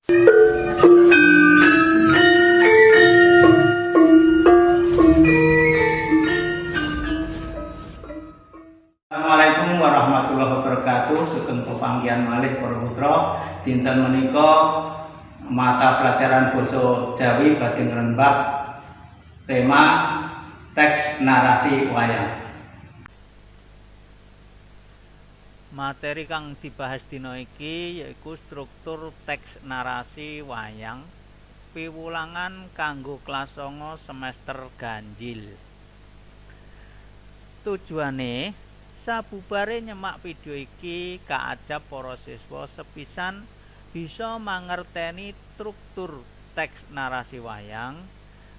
Assalamualaikum warahmatullahi wabarakatuh. Sugeng pepanggihan malih para putra. Dinten menika mata pelajaran basa Jawi badhe ngrembak tema teks narasi wayang. Materi kang dibahas dina iki yaiku struktur teks narasi wayang piwulangan kanggo kelas 9 semester ganjil. Tujuane sabubare nyemak video iki kaajab para siswa sepisan bisa mangerteni struktur teks narasi wayang,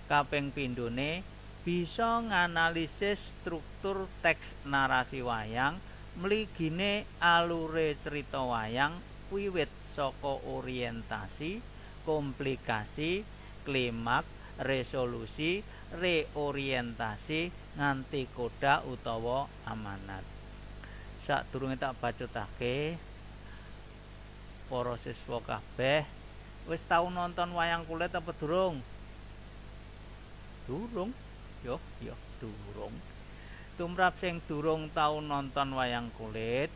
kaping pindhone bisa nganalisis struktur teks narasi wayang mligine alure cerita wayang wiwit saka orientasi, komplikasi, klimaks, resolusi, reorientasi nganti koda utawa amanat. Sadurunge tak bacutake, para siswa kabeh wis tau nonton wayang kulit apa durung? Durung. Yo, yo, durung. Tumrap sing durung tau nonton wayang kulit,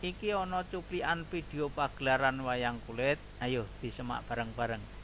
iki ana cuplikan video pagelaran wayang kulit. Ayo disemak bareng-bareng.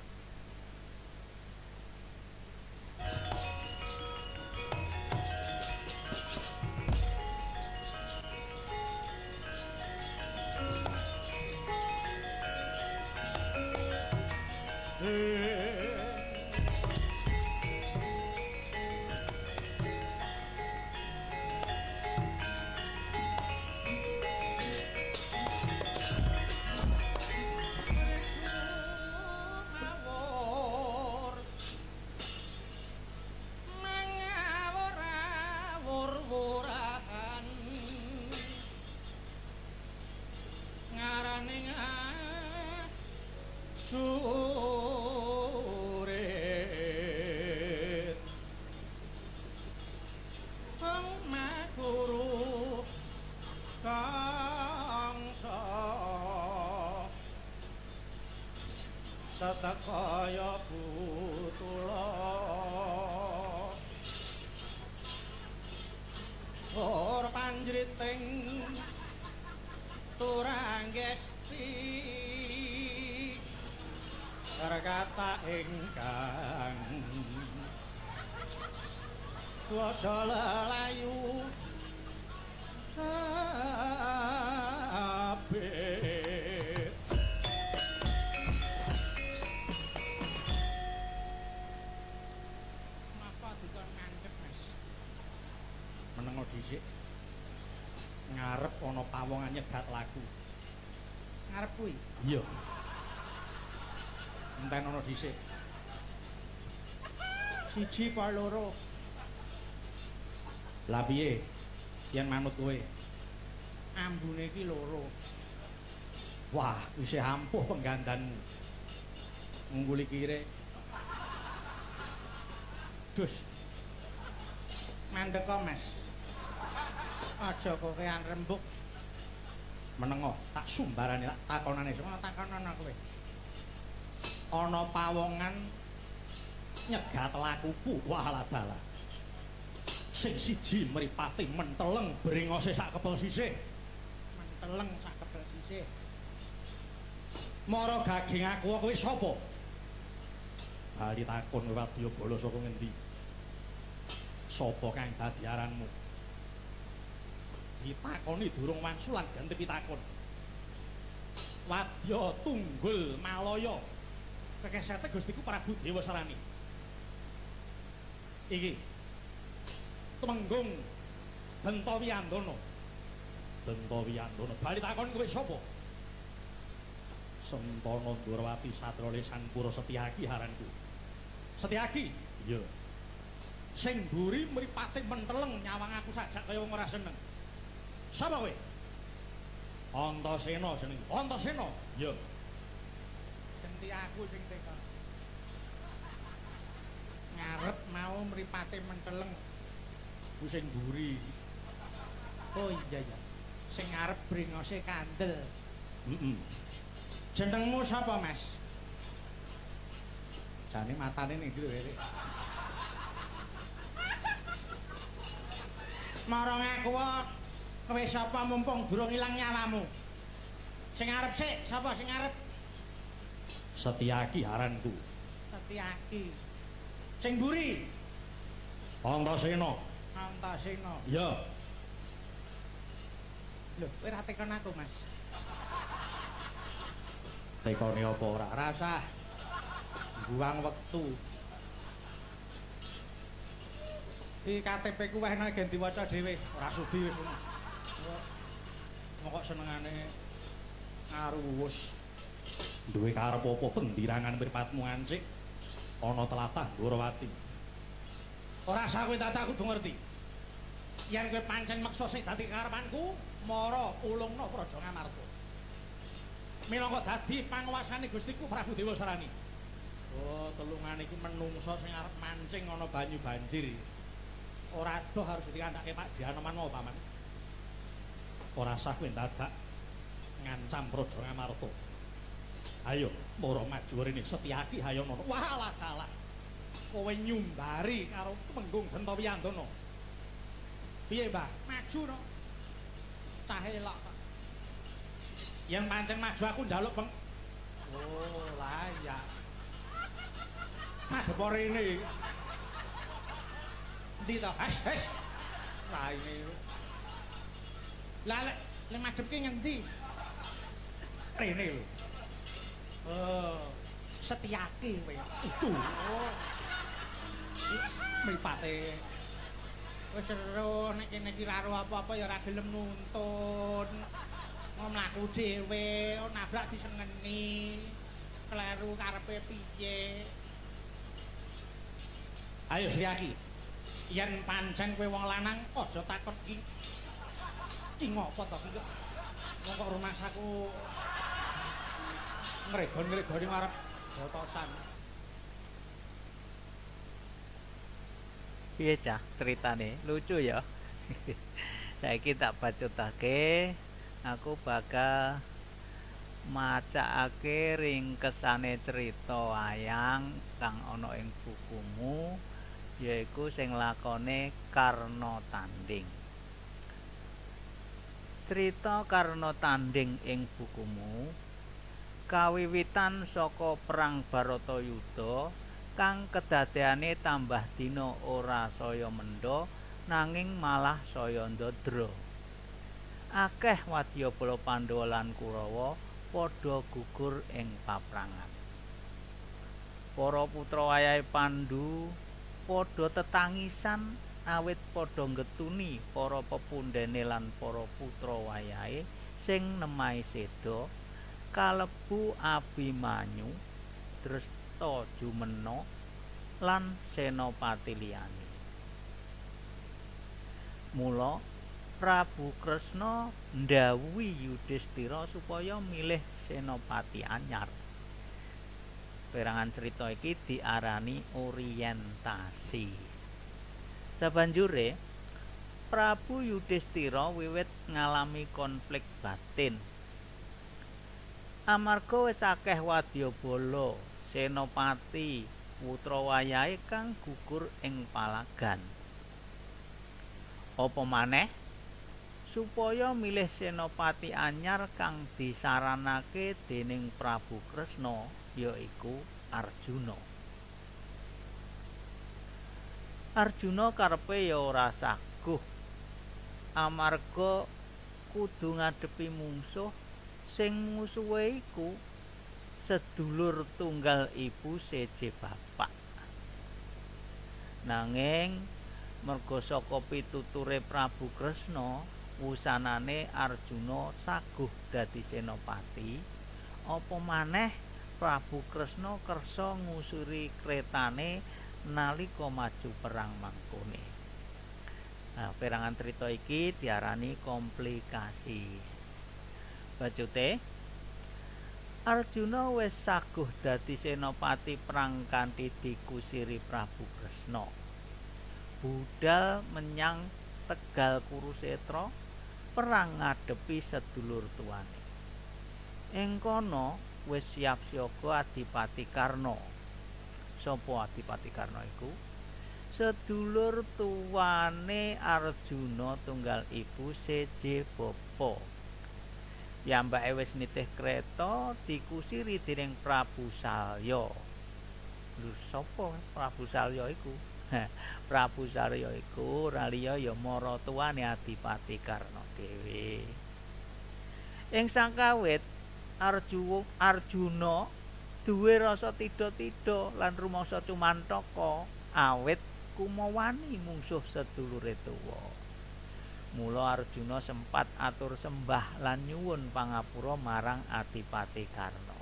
Setekaya butula ora panjriting turanggesti rekata ingkang kuwasa lelayu kabeh. Menengo dhisik. Ngarep ana pawongan nyegat laku. Ngarep kuwi? Iya. Enten ana dhisik. Siji apa loro? Lah piye? Yen manut kowe. Ambune iki loro. Wah, isih ampuh penggandanmu. Ngungguli kire. Dus. Mandeka, Mas. Aja kokean rembug. Menengo, tak sumbarane, tak takonane. Takonono kowe. Ana pawongan nyegat lakuku, walah dalah. Sing siji mripate menteleng brengose sak kepel sisih. Menteleng sak kepel sisih. Mara gaging aku kowe sapa? Bali takon wadyabala saka ngendi? Sapa kang dadi aranmu? Ditakoni durung wangsulan ganti pitakon. Wadya Tunggul Malaya. Kekesete Gustiku Prabu Dewa Sarani. Iki Tumenggung Bentawiyandana. Bentawiyandana. Bali takon kowe sapa? Sentana Ndorowati Satra Lesan Pura Setyaki aranku. Setyaki? Iya. Sing mburi mripate menteleng nyawang aku sajak kaya wong ora seneng. Sapa kowe? Antasena jeneng. Antasena? Iya. Genti aku sing teka. Ngarep mau mripate menteleng. Ku sing mburi. Oh iya ya. Sing ngarep brengose kandel. Heeh. Jenengmu sapa, Mas? Jane matane ning ndi lho. Marang aku kowe sapa mumpung durung ilang nyawamu. Sing arep sik, sapa sing arep? Setyaki aranku. Setyaki. Sing mburi? Antasena. Antasena. Iya. Lho, kowe ora tekon aku, Mas. Tekone apa ora? Rasah. Buang wektu. Iki KTP ku weh nek gen diwaca dhewe, ora sudi wis ngono. Wong kok senengane ngaruwus. Duwe karep apa pendirangan mripatmu ancik ana tlatah Ndorowati. Ora usah kowe tatak kudu ngerti. Yen kowe pancen meksa sing dadi karepanku, mara ulungna Praja Ngamarta. Minangka dadi panguwasane Gustiku Prabu Dewa Sarani. Oh, telungane iki menungsa sing arep mancing ana banyu banjir. Ora adoh harus dikandhake Pak Dianoman mau, Paman. Ora sah kowe dadak ngancam Praja Ngamarta. Ayo, mara maju rene Setyaki hayono. Walah kalah. Kowe nyumbari karo Tumenggung Dentawiyandana. Piye, Mbah? Maju no. Cah elok kok. Yen pancen maju aku njaluk peng. Oh, layak. Madhep rene. Endi to? Hes, hes. Raine. Lah lek madhep ki ngendi? Rene lho. Oh, Setyaki kowe. Itu. Oh. Mripate. Wis seru nek kene iki ora apa-apa ya ora gelem nuntun. Mau mlaku dhewe, nabrak disengeni. Kleru karepe piye? Ayo Setyaki. Yen pancen kowe wong lanang aja takon iki. Ki ngopo to ki? Wong kok rumangsaku ngregon-ngregoni marep botosan. Piye cah ceritane? Lucu ya. Saiki tak bacutake, aku bakal macakake ringkesane cerita wayang kang ana ing bukumu, yaiku sing lakone Karna Tanding. Cerita Karna Tanding ing bukumu kawiwitan saka perang Baratayuda kang kedadeane tambah dina ora saya mendha nanging malah saya ndadra. Akeh wadyabala Pandhawa lan Kurawa padha gugur ing paprangan. Para putra wayahe Pandhu padha tetangisan awit padha nggetuni para pepundhene lan para putra wayahe sing nemahi seda, kalebu Abimanyu, Dresta Jumena lan senopati liyane. Mula Prabu Kresna ndhawuhi Yudhistira supaya milih senopati anyar. Perangan cerita iki diarani orientasi. Sabanjure Prabu Yudhistira wiwit ngalami konflik batin. Amarga wis akeh wadyabala, senopati, putra wayahe kang gugur ing palagan. Apa maneh supaya milih senopati anyar kang disaranake dening Prabu Kresna, yaiku Arjuna. Arjuna karepe ya ora saguh amarga kudu ngadepi mungsuh sing musuhe iku sedulur tunggal ibu seje bapak. Nanging merga saka pituture Prabu Kresna, wusanane Arjuna saguh dadi senopati. Apa maneh Prabu Kresna kersa ngusuri kretane nalika maju perang mangkone. Nah, perangan cerita iki diarani komplikasi. Bacute Arjuna wis saguh dadi senopati perang kanthi dikusiri Prabu Kresna. Budal menyang Tegal Kurusetra perang ngadepi sedulur tuane. Ing kono wis siap siaga Adipati Karna. Sapa Adipati Karna iku? Sedulur tuwane Arjuna tunggal ibu seje bapa. Piyambake wis nitih kreta dikusiri dening Prabu Salya. Lho, sapa Prabu Salya iku? Prabu Salya iku ora liya ya maratuwane Adipati Karna dhewe. Ing sangkawit Arjuna duwe rasa tida-tida lan rumangsa cumantaka awit kumawani mungsuh sedulure tuwa. Mula Arjuna sempat atur sembah lan nyuwun pangapura marang Adipati Karna.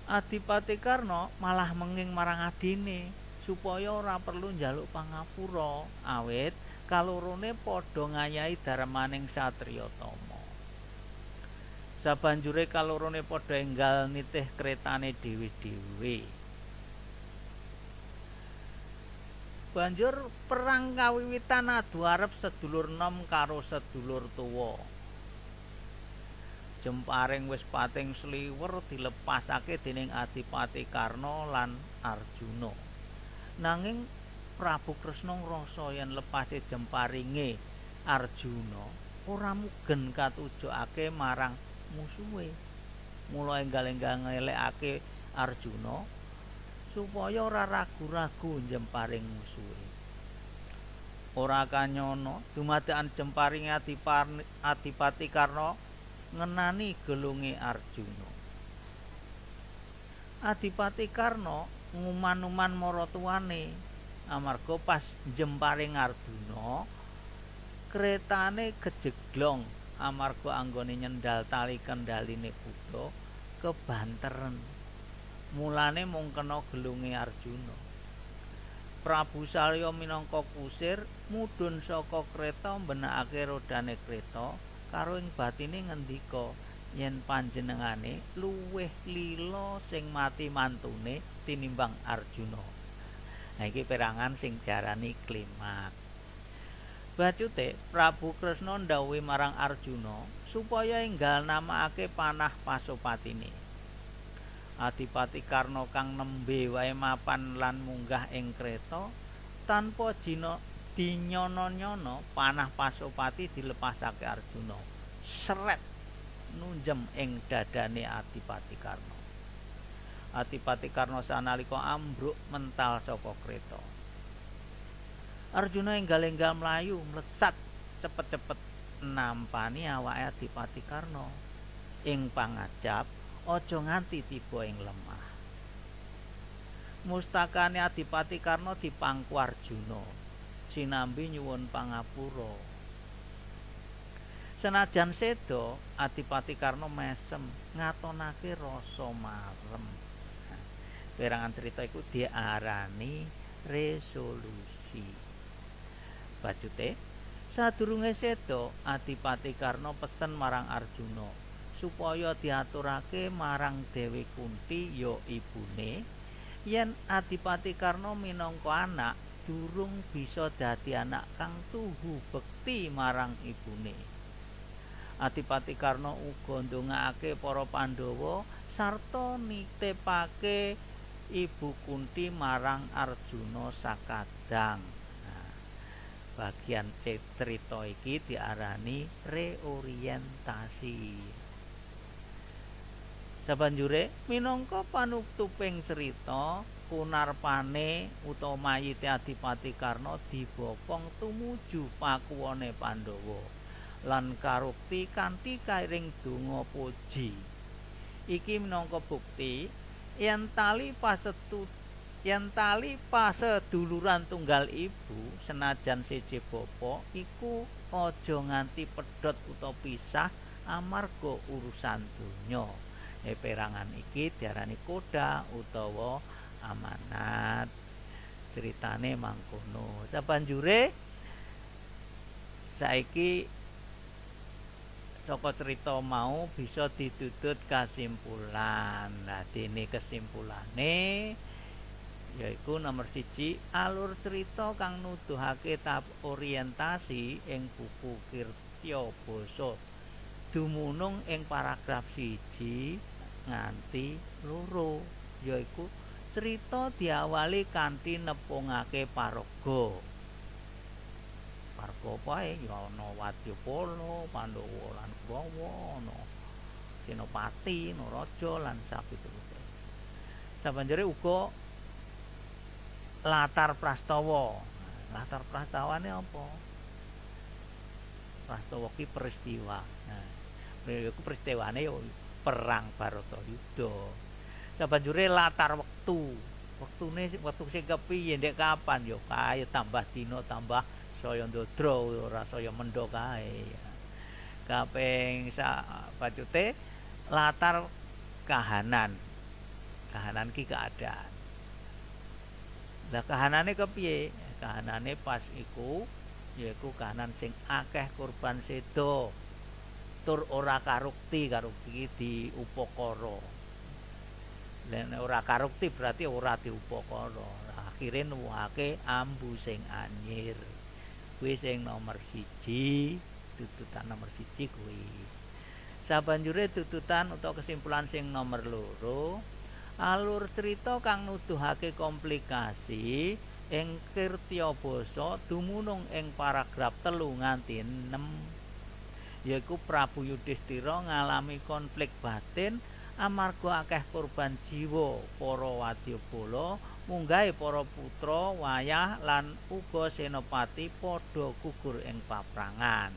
Adipati Karna malah menging marang adine supaya ora perlu njaluk pangapura awit kalorone padha ngayahi darmaning satriya tama. Sabanjure kalorone padha enggal nitih kretane dhewe-dhewe. Banjur perang kawiwitan adu arep sedulur nom karo sedulur tuwa. Jemparing wis pating sliwer dilepasake dening Adipati Karna lan Arjuna. Nanging Prabu Kresna ngrasa yen lepase jemparinge Arjuna ora mugen katujokake marang musuhe. Mula enggal-enggal ngelekake Arjuna supaya ora ragu-ragu njemparing musuhe. Ora kanyana dumadakan jemparinge Adipati Karna ngenani gelunge Arjuna. Adipati Karna nguman-uman maratuwane amarga pas njemparing Arjuna kretane kejeglong amarga anggone nyendal tali kendaline kuda kebanteren. Mulane mung kena gelunge Arjuna. Prabu Salya minangka kusir mudhun saka kreta mbenakake rodane kreta karo ing batine ngendika yen panjenengane luwih lila sing mati mantune tinimbang Arjuna. Nah, iki perangan sing diarani klimak. Bacute Prabu Kresna ndhawuhi marang Arjuna supaya enggal namakake panah pasopatine. Adipati Karna kang nembe wae mapan lan munggah ing kreta tanpa dinyono-nyono panah pasopati dilepasake Arjuna. Seret nunjem ing dadane Adipati Karna. Adipati Karna sanalika ambruk mental saka kreta. Arjuna enggal-enggal mlayu mlesat cepet-cepet nampani awake Adipati Karna. Ing pangajap aja nganti tiba ing lemah. Mustakane Adipati Karna dipangku Arjuna sinambi nyuwun pangapura. Senajan seda, Adipati Karna mesem ngatonake rasa marem. Perangan cerita iku diarani resolusi. Bacute, sadurunge seda, Adipati Karna pesen marang Arjuna supaya diaturake marang Dewi Kunti ya ibune yen Adipati Karna minangka anak durung bisa dadi anak kang tuhu bekti marang ibune. Adipati Karna uga ndongakake para Pandhawa sarta nitipake Ibu Kunti marang Arjuna sakadang. Nah, bagian cerita iki diarani reorientasi. Sabanjure minangka panutuping cerita kunarpane utawa mayite Adipati Karna dibopong tumuju pakuwone Pandhawa lan karukti kanthi kairing donga puji. Iki minangka bukti yen tali paseduluran tunggal ibu senajan siji bapa iku aja nganti pedhot utawa pisah amarga urusan donya. Perangan iki diarani koda utawa amanat. Ceritane mangkono. Sabanjure saiki saka cerita mau bisa ditutut kasimpulan. Nah, dene kesimpulane yaiku nomor 1, alur cerita kang nuduhake tahap orientasi ing buku Kirtya Basa dumunung ing paragraf 1 nganti 2, yaiku Cerita diawali kanthi nepungake paraga. Paraga apa ae? Ya ana Wadyabala, Pandhawa lan Kurawa, ana Senopati, ana raja lan sapiturute. Sabanjure uga latar prastawa. Latar prastawane apa? Prastawa ki peristiwa. Nah, iku peristiwane ya perang Baratayuda. Sabanjure latar wektu. Wektune wektu sing kepiye, ndek kapan ya kae tambah dina tambah saya ndodro, ora saya mendho kae. Kaping bacute latar kahanan. Kahanan ki keadaan. Lah kahanane kepiye? Kahanane pas iku yaiku kahanan sing akeh korban seda tur ora karukti, karukti iki diupakara. Lah nek ora karukti berarti ora diupakara. Akhire nuwuhake ambu sing anyir. Kuwi sing nomor 1, tututan nomor 1 kuwi. Sabanjure tututan utawa kesimpulan sing nomor 2, alur cerita kang nuduhake komplikasi ing kirtya basa dumunung ing paragraf 3 nganti 6, yaiku Prabu Yudhistira ngalami konflik batin amarga akeh korban jiwa para wadyabala, munggahe para putra wayah lan uga senopati padha gugur ing paprangan.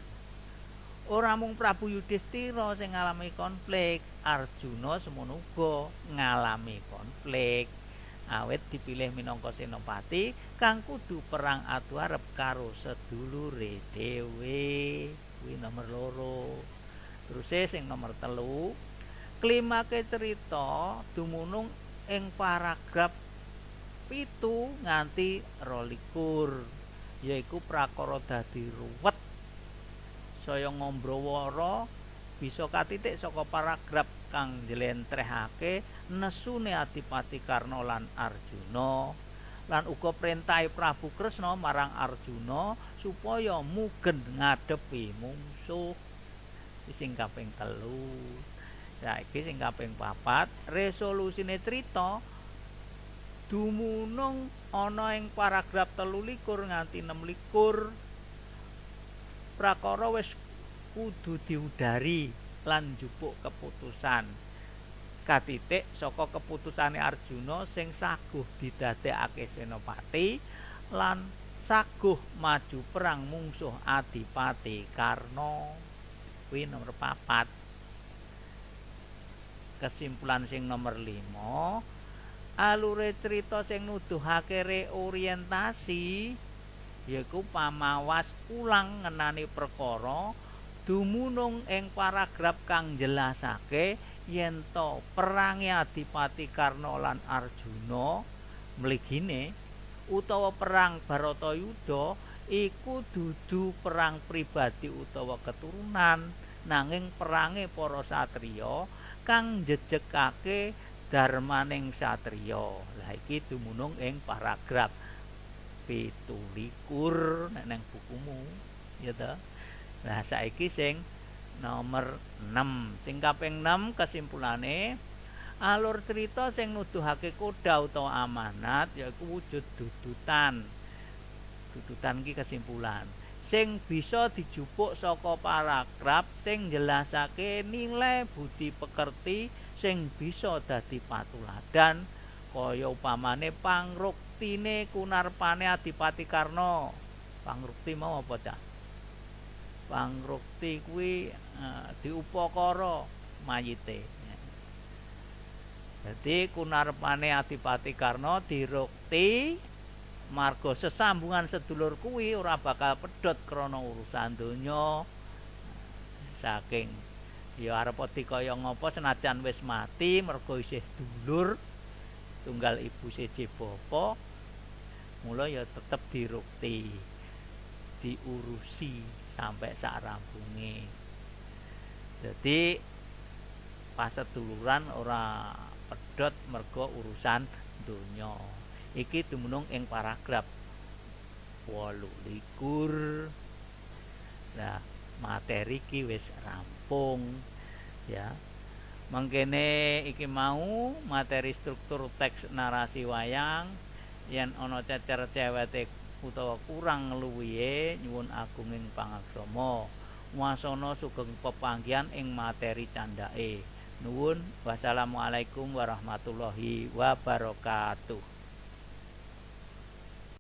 Ora mung Prabu Yudhistira sing ngalami konflik, Arjuna semono uga ngalami konflik awit dipilih minangka senopati kang kudu perang adu arep karo sedulure dhewe. Kuwi nomor 2. Terus sing nomor 3, klimake cerita dumunung ing paragraf 7 nganti 22, yaiku prakara dadi ruwet saya ngombrowara bisa katitik saka paragraf kang njlentrehake nesune Adipati Karna lan Arjuna lan uga perintahe Prabu Kresna marang Arjuna supaya mugen ngadepi mungsuh. Sing kaping 3. Saiki sing kaping 4, resolusine crita dumunung ana ing paragraf 23 nganti 26. Prakara wis kudu diudari lan njupuk keputusan. Katitik saka keputusane Arjuna sing saguh didadekake senopati lan saguh maju perang mungsuh Adipati Karna. Kuwi nomor 4. Kesimpulan sing nomor 5, alure cerita sing nuduhake reorientasi yaiku pamawas ulang ngenani perkara dumunung ing paragraf kang jelasake yen to perange Adipati Karna lan Arjuna mligine utawa perang Baratayuda iku dudu perang pribadi utawa keturunan, nanging perange para satriya kang njejegake dharmaning satriya. Lah iki dumunung ing paragraf 27 nek nang bukumu, ya ta. Lah saiki sing nomor 6. Sing kaping 6 kesimpulane alur cerita sing nuduhake koda utawa amanat yaiku wujud dudutan. Dudutan iki kesimpulan sing bisa dijupuk saka paragraf sing njelasake nilai budi pekerti sing bisa dadi patuladan kaya upamane pangruktine kunarpane Adipati Karna. Pangrukti mau apa cah? Pangrukti kuwi diupakara mayite. Dadi kunarpane Adipati Karna dirukti marga sesambungan sedulur kuwi ora bakal pedhot krana urusan donya. Saking ya arep dikaya ngapa senajan wis mati mergo isih dulur tunggal ibu siji bapa, mula ya tetep dirukti, diurusi sampai sak rampunge. Jadi pas seduluran ora pedhot mergo urusan donya. Iki dumunung ing paragraf 28. Nah, materi iki wis rampung ya. Mangkene iki mau materi struktur teks narasi wayang, yen ana cecer cewete utawa kurang luwihe nyuwun agunging pangaksama. Wasana sugeng pepanggihan ing materi candhake. Nuwun, wassalamualaikum warahmatullahi wabarakatuh.